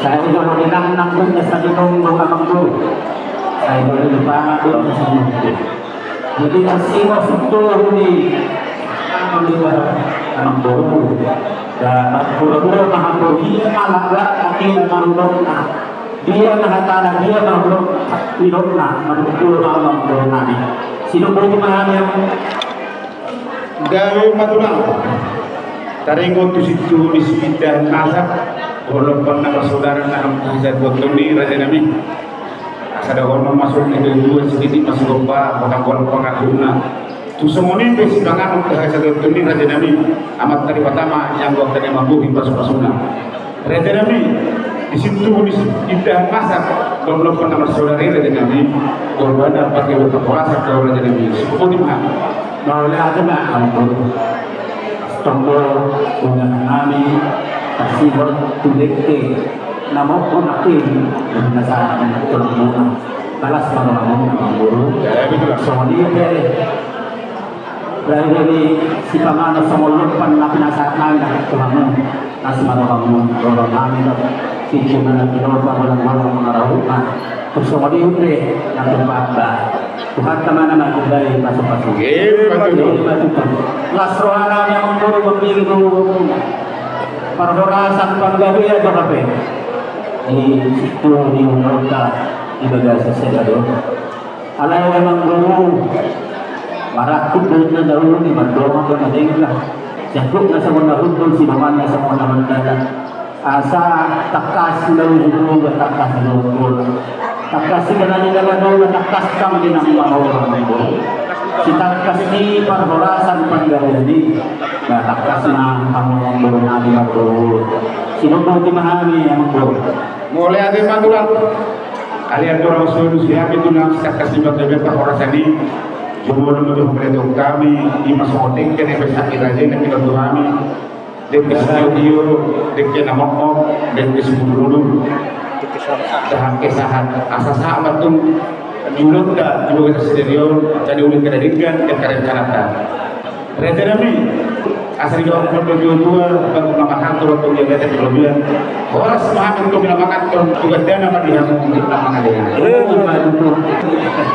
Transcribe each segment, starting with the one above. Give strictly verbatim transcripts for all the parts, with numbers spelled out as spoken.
Sai jolo di nang nang dung na sai di nong dung amang dung. Sai jolo di pangan dung na sai di nong. Jadi asing masuk tu di amang dung. Amang dung. Dan pura-pura maham dung. Dia malah gak mungkin amang dung. Dia mahatana dia amang dung. Di dung na amang dung. Sidung dung maham yang Gabe ma tulang. Taringot tu sintuhu ni si indahan masak, dohot lompan na marsaudara na hasahatonta ni raja nami. Asa dohonon ma songon i dua sididi ma sigompa, hotang bolon pangaturna. Tu songon i pe sipanganon tu hasahatonta ni raja nami. Amanta Debata ma yang gokhon na mambohi pasu-pasuna. Raja nami, di sintuhu ni si indahan masak, dohot lompan na marsaudara i raja nami, golbana pake dohot parhorasan tu raja nami, sipupoti ma. Mauliate ma amang boru. Tonggo unang nami, parsihot tu dengke, na mokon akin, na sa, tulang muna. Balas ma rohamu amang boru. Songon i pe. Lae hami sipanganon songon lompan na pinasahat nami na tu hamu, na simangan hamu dohot nami do. Tingki ma na pinopa, bolang-bolang ma na rauhutna. Tung songon i pe na tumpahna. Tuhanta ma na mangido pasu-pasu. Las roha nami amang boru, mambege boru. Parhorasan panggabean do hape. Di sintuhu ni umurta di bagasan sadari on. Alai amang boru, marangkup do inna dahulu ni mandongan do na denggan. Siangkup na songon na hundul, simaman na songon na mandalan. Asa tangkas na ujung-ujung, tangkas na ujung-ujung. Tangkas siganan ni na mandola, tangkas tang di nang mamora amang boru. Sitangkas ni parhorasan panggabean i. Na tangkas na hamu amang boru nami marboru. Sinondoti ma hami amang boru. Mauliate ma tulang. Alai andorang so alusi hami tulang sitangkas ni panggabean parhorasan i, jumolo ma tu hamauliateon hami, i ma songon dengke na ipasahat ni raja i na pinatupa hami. Dengke sitio-tio, dengke na mokmok, dengke simudur-udur. Dengke sahat. Asa sahat ma tung di ulaonta di bagasan sadari on, angka na uli, angka na denggan, angka rencananta. Raja nami, asa dijawab pun dua-dua, bangkit ma marhantu, rotong dia bete di lobian. Horas ma hami tong na manganton, tu gandana ma di hamu na mangalehon.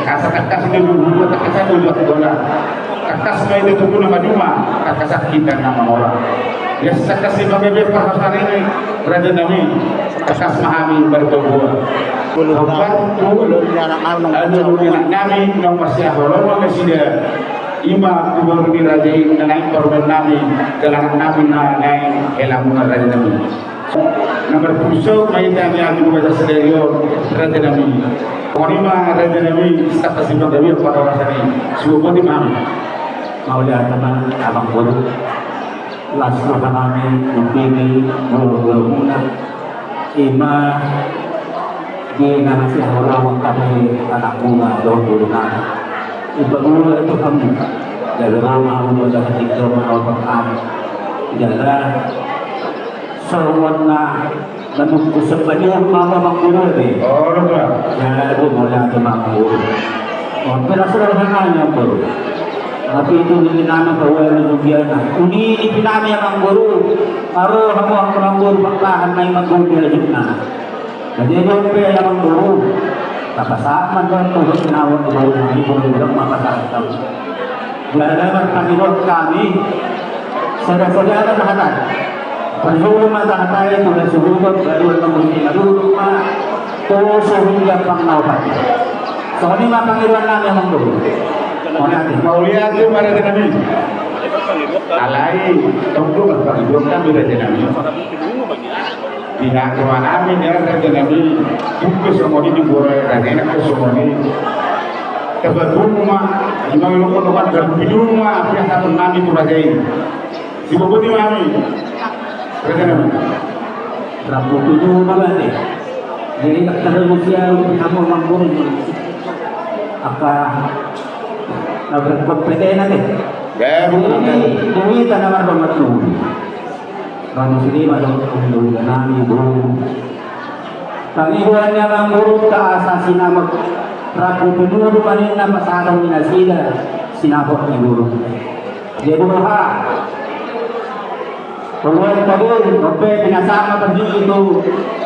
Asa tangkas di bulu, tangkas di bulu, tangkas ma i di tubuh na maduma, tangkas hita na mamora. Ia tangkas di panggabean parhorasan i, raja nami, tangkas ma hami marboru. Bulu na, bulu ni anak nami, na marsihaholongan nasida. I ma tu boru ni raja i na naeng parumaen nami, galangan nami na naeng helamuna raja nami. Na marpusok ma hita ni agung bagasan sadari on raja nami. Songon i ma raja nami, sitangkas ni panggabean parhorasan i, sipupoti ma hami. Mauliate ma amang boru. Las roha nami, mambege boru-borumuna. I ma di na masihaholongan hami anakmuna dohot borunami. Dipaguru tu hamu. Jala ro ma hamu, jala tinggal ma hamu. Jala songon na manungkun sembalian ma amang boru be. Olo ma. Jala ro ma, jala ro ma amang boru. Olo, pira sudah hanganya amang boru. Tapi itu ni nama bawa lu dugiana. Uni di pinami amang boru. Aro hamu amang boru, pangkahan na i manggol di ajukna. Jadi dope amang boru, tapasahat ma dohot tu hot nawon di boru nami, boru-boru ma pasahat tau. Jala marpangidoan hami, sada-sada ma tahatai. Parjolo ma tahatai tu na suhut, baru mangundi maduduk ma tu suhut gampang na opat. Songon i ma pangidoan nami amang boru. Mauliate. Mauliate ma raja nami. Alai tong do marpangidoan hami raja nami. Di na roha nami di raja nami, tung pe songon i di boru raja nami, tung songon i. Tabatung ma, ima ilok-ilok ma, tabatung ma, pihak nami tu raja i. Sipupoti ma hami raja nami. Rambu tujuh ma bate. Jadi tak terlalu sial, kamu mampu. Angka na berkompeten ate. Gabe. Ini duit tanah mardomat tu. Rambu sini madong pembangunan ibu. Pangidoan ni amang boru ta asa sinamot. Rambu tujuh ma ninna pasahaton ni nasida sinamot ni boru. Jadi roha. Puluhan tadi, ope, pinasahat ma parjolo tu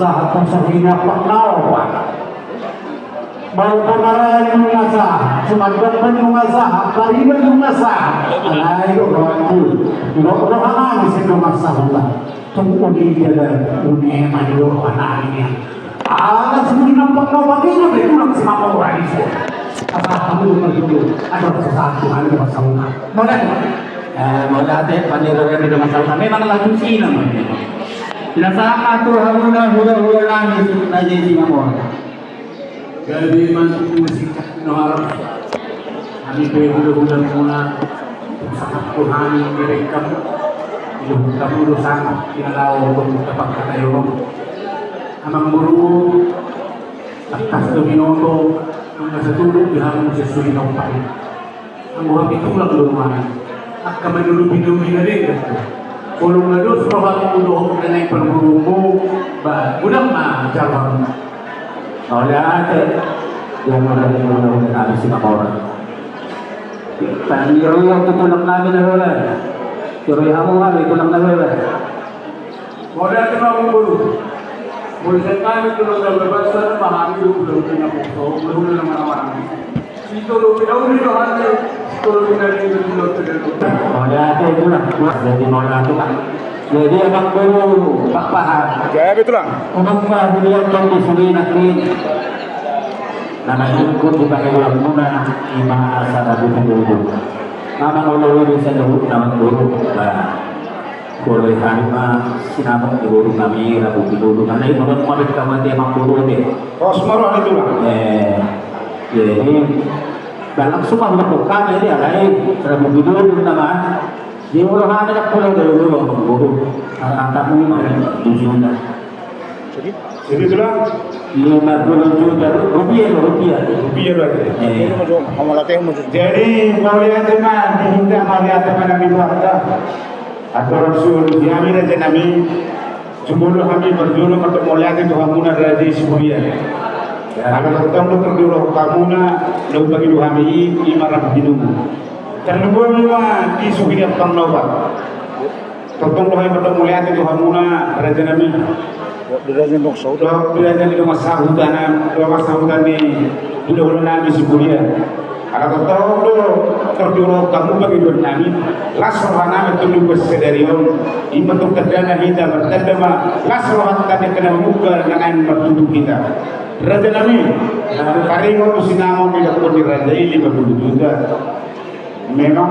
sahat tu suhi ni ampang na opat. Molo pangarayan nunga sahat, sumandangkon nunga sahat, pariban nunga sahat, alai do rohangku, dohot rohanami sian dongan sahuta. Tung uli jala uli ma di rohanami nian. Ala suhi ni ampang na opat i do be tulang Simamora i. Asa hamu do marjolo, adong so sahat tu hami dongan sahuta. Mauliate. Eh, mauliate panirion ni dongan sahuta. Memang lagu sina ma. Pinasahat ma tu hamuna hula-hula nami Raja i Simamora. Gabe ma tutu singkat na harus. Hami pe hula-hula muna, tung sahat tu hami di bengkam. Iluhut hamu do sangap di na laho dohot tapangkataion. Amangboru, tangkas do binoto, nunga satulut di hamu sian suhi na opat i. Anggo hami tulang do nuaeng, angka manulupi na uli na denggan. Molo nunga dos rohamu dohot na naeng parboruonmu, ba godang ma jalo hamu. Mauliate. Ia mauliate, mauliate nami Simamora. Tangiang tu tulang nami na dua. Tangiang hamu hami tulang na dua. Mauliate ma amangboru. Molo sian hami tulang na dua basa ma hami do udah udah na poso, udah udah na mana-mana. Sitolopi na uli do hami, sitolopi na denggan do hami. Mauliate tulang. Jadi mauliate tulang. Jadi amangboru, Pak Pahat. Jadi tulang. Unang ma huliat tong di suhi nangkin. Na naeng hudok di pangidoanmuna, ima asa na butuh-butuh. Nama olo olo bisa jawab nama guru. Bah. Boleh hari ma sinamot di guru nami rabu pinudu. Karena itu kan mabek kamu dia mampu dia. Kos maro itu lah. Eh, jadi dalam semua bentuk kami ini alai rabu pinudu nama. Di ulu hana nak pulang dari ulu bang guru. Angkat mulu mah tujuh juta. Jadi? Jadi tulang? Lima puluh juta rupiah, rupiah. Rupiah lagi. Eh. Jadi mauliate ma di hita, mauliate ma nami buat. Atur suhun di hami raja nami. Jumolo hami parjolo mandok mauliate tu hamuna raja i Sibulian. Ala tongtong do parjolo hamuna na umpangido hami i, ima rabu pinudu. Tarlumobi ma di suhi ni ampang na opat. Tongtong do hami mandok mauliate tu hamuna raja nami. Di raja ni dongan sahuta. Di raja ni dongan sahuta na, dongan sahuta ni hula-hula nami Sibulian. Ala tongtong do tarjolo hamu pangidoan nami, las rohanami tu luas sadari on, ima tung tandana hita martanda ma las rohanta di angka na mamungka na naeng martutur hita. Raja nami, na taringot tu sinamot didokkon ni raja i lima puluh juta. Memang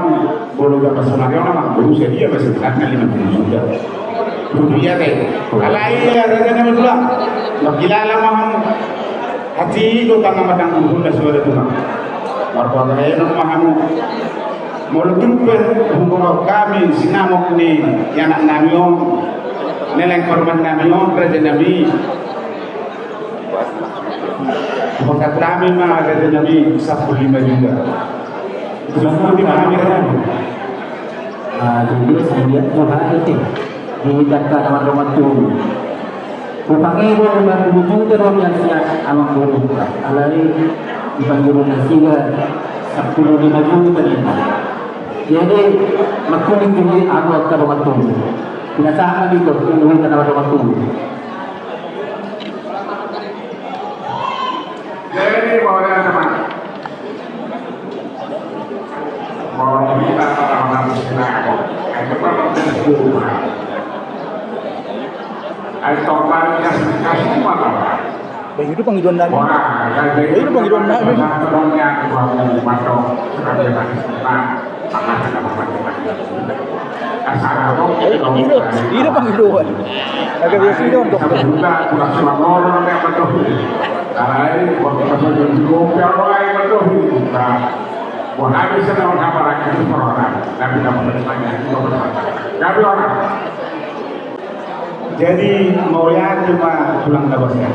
bolo gapas sonari on amang boru sadia ma sebenarna lima puluh juta. Rupiah te. Alai raja nami tulang. Marhilala ma hamu. Hansit do tangga madang uhum na suada tulang. Marpangalaho ma hamu. Molo tumpen huboto hami sinamot ni anak nami on, na naeng parumaen nami on, raja nami. Huboto hami ma raja nami sampulu lima juta. Sampulu lima juta. Ah, jadi saya lihat tuh hari itu di data nama rumah tuh. Hupangido lima puluh juta do nian sian amangboru. Alai dipangido nasida sampulu lima juta ninna. Jadi mangkuling do i angka dongan tubu. Pinasahat ma di hita angka dongan tubu. Jadi mauliate ma. Mauliate ma. Bang, itu pangidoan nami. Bang, itu pangidoan nami. Ida, ida pangidoan. Agak biasa ida untuk. Jadi mauliate ma tulang na basa.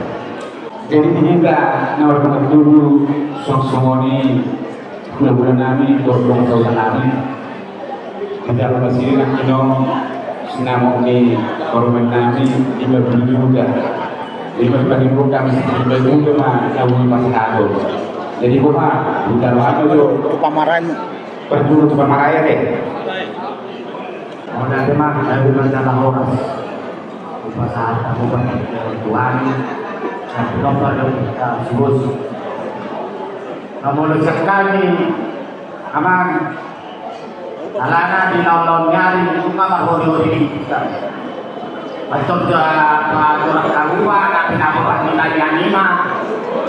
Jadi di hita na mardongan tubu, songon i hula-hula nami, dongan sahuta nami. Di dalam masih nang ino sinamot ni parumaen nami lima puluh juta. Lima puluh juta, lima puluh juta ma na boi pasahathon. Jadi boha, di dalam apa jo? Tu pamaraan. Perlu tu pamaraan ya deh. Mauliate ma, na boi mansai horas. Pasahat hamu bani Tuhan. Sampe nomor dong kita sibus. Kamu lo sekali. Amang, alana di laon-laon ni ari, nunga marhori-hori di hita. Antong jo paturak karua, tapi na boha ni tani anima,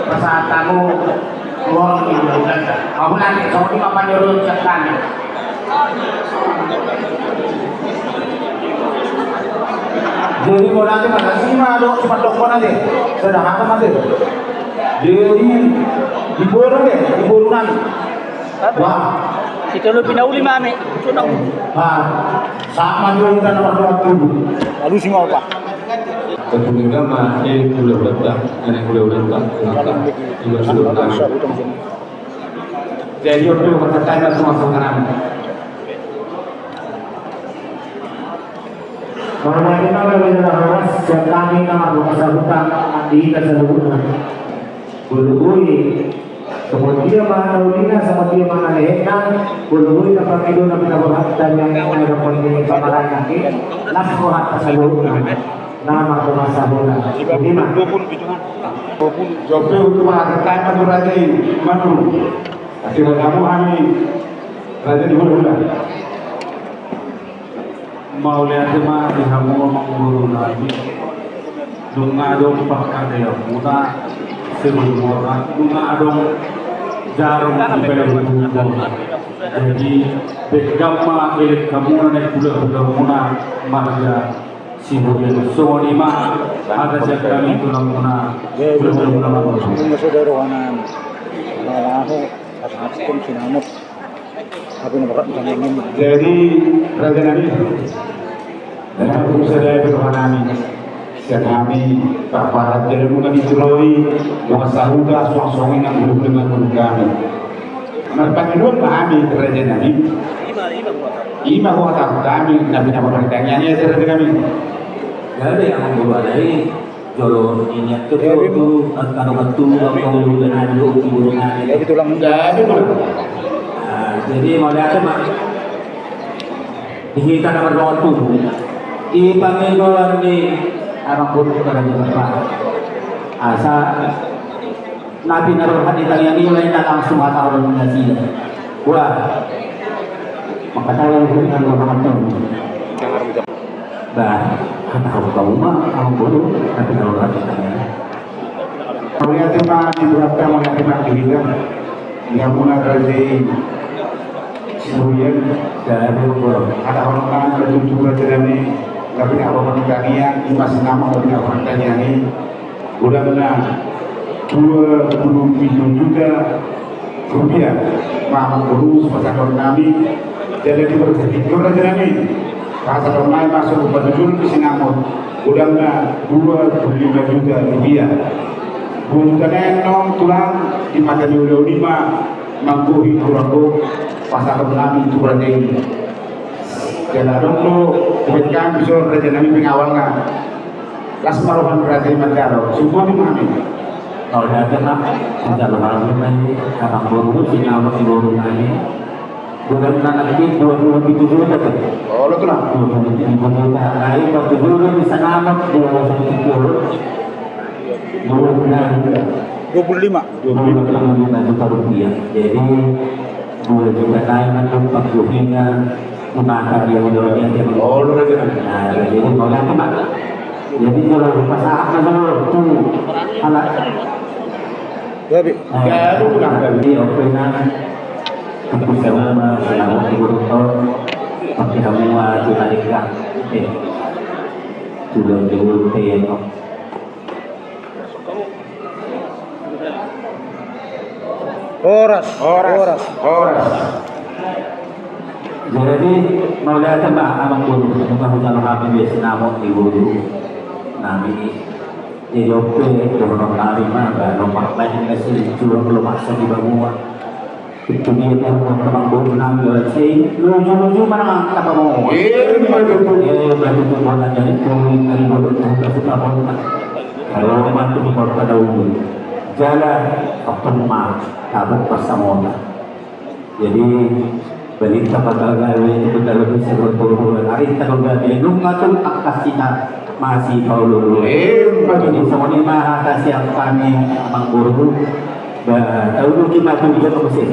pasahat hamu, uang di bulan, bulan di, so di papan joro siap kami. Jadi, mau nanti mana sih, ma, dok, cuma dok, mana deh? Sudah apa, nanti? Jadi, di boru deh, di boru nanti. Wah. Itu lu pinauli mami. Ah, sama juga kita nomor dua puluh. Lalu sih mau apa? Kemudian mah, eh, udah, udah, udah. Ini udah, udah, udah. Kenapa? Udah, sudah, udah. Jadi, udah, udah, udah, udah, udah. Mauliate ma, mauliate ma, sian hami na mardongan sahuta, di hita saluhutna. Molo boi, songon dia ma na ulina, songon dia ma na lehena, molo boi na pangido na pinaborhat hami na dohot ni pamaraan nangkin, las rohanta saluhutna. Na mardongan sahuta. Ima. Dua puluh tujuh. Dua puluh. Jope untuk mengatakan menurut lagi, menurut. Kasih kamu kami. Raja di hulu-hulu. Mauliate ma di hamu amangboru nami. Nunga adong pangkataion muna, sebelum orang, nunga adong jarum di balik. Jadi, denggan ma elek hamuna na hula-hula muna marga Siburian. Songon i ma hata sian hami tulang muna, hula-hula muna. Saudara rohanan. Laho, pas-pas pun sinamot. Jadi, raja nami, dan aku bisa dari roha nami. Sian hami, Pak Parat, jadi mungkin dituroi, dongan sahuta, suang-suang inang, belum dengan menunggangi. Marpangidoan ma hami, raja nami. Ima huhatahon hami, na pinaborhat hami, raja nami. Jadi, yang membawa dari Jolo ini tu tu angka dongan tubu, angka hula-hula nami, dohot hula-hula nami. Jadi mauliate ma di hita na mardongan tubu. I pangidoan ni amangboru Raja Bapak. Asa na pinaborhat di tangiang i, lain na langsung hatahon nasida. Wah. Maka tahu hubungan sama teman. Bah, hatahon hamu ma, amangboru, na pinaborhat di tangiang i. Mauliate ma di buat kamu yang kita pilih. Yang muna raja i. Kemudian, dan ada orang, ada tujuh raja nami, tapi apa pun tangiang, i ma sinamot, tapi apa pun tangiang i. Godangna dua puluh tujuh juta rupiah, ma amangboru, pasahaton nami. Jadi, di persepi raja nami, pasahaton nami masuk ke Batu Julu di sinamot. Godangna dua puluh lima juta rupiah. Dua juta na enom tulang, di mata ni ulaon i ma manggohi tulang, pasahaton nami tu raja i. Jala adong do, buat kami so raja nami pengawalna. Las ma roham, berarti mati aro. Sumbung ma hami. Mauliate ma, hujalo hami ma i, amang boru, sinamot ni boru nami. Bulan na nangkin dua puluh pitu juta, kan? Oh, lo tuh lah. Dua puluh pitu juta. Nah, i patujolo ni sinamot dua puluh pitu juta. Dua puluh lima. Dua puluh lima. Dua puluh lima juta rupiah. Jadi, dua juta nai mandok panggohina, di mata dia udah dia dia. Oh, lu lagi. Nah, jadi mauliate ma. Jadi kalau lupa saat kan dulu tuh anak. Ya, Bi. Nah, ya, lu udah. Jadi, oke, nah. Tipu sama, sama, tipu, pakai semua, cuma di gang. Eh. Tulang dulu, teh, no. Horas, horas, horas. Jadi, mauliate ma, amang boru, nunga hujalo hami be sinamot ni boru nami. Jadi, ope, dohonon nami ma, ba, lomak lain na si, jual lomak sa di banua. Itu dia, amang boru nami, ora si, lucu-lucu mana, apa mau? Eh, betul. Eh, betul, betul, mana jadi, tuh, dari boru, tuh, suka, boru. Kalau mantu di kota Daud, jala ketemu tabuk pasamona. Jadi, balintang pagagal itu betul-betul sebetulnya. Ari tahu gak dia nunga tuh angkasina masih kau lulu. Eh, jadi sama ni mah kasih apa nih, amang boru. Ba, tahu dulu kita tuh dia apa sih?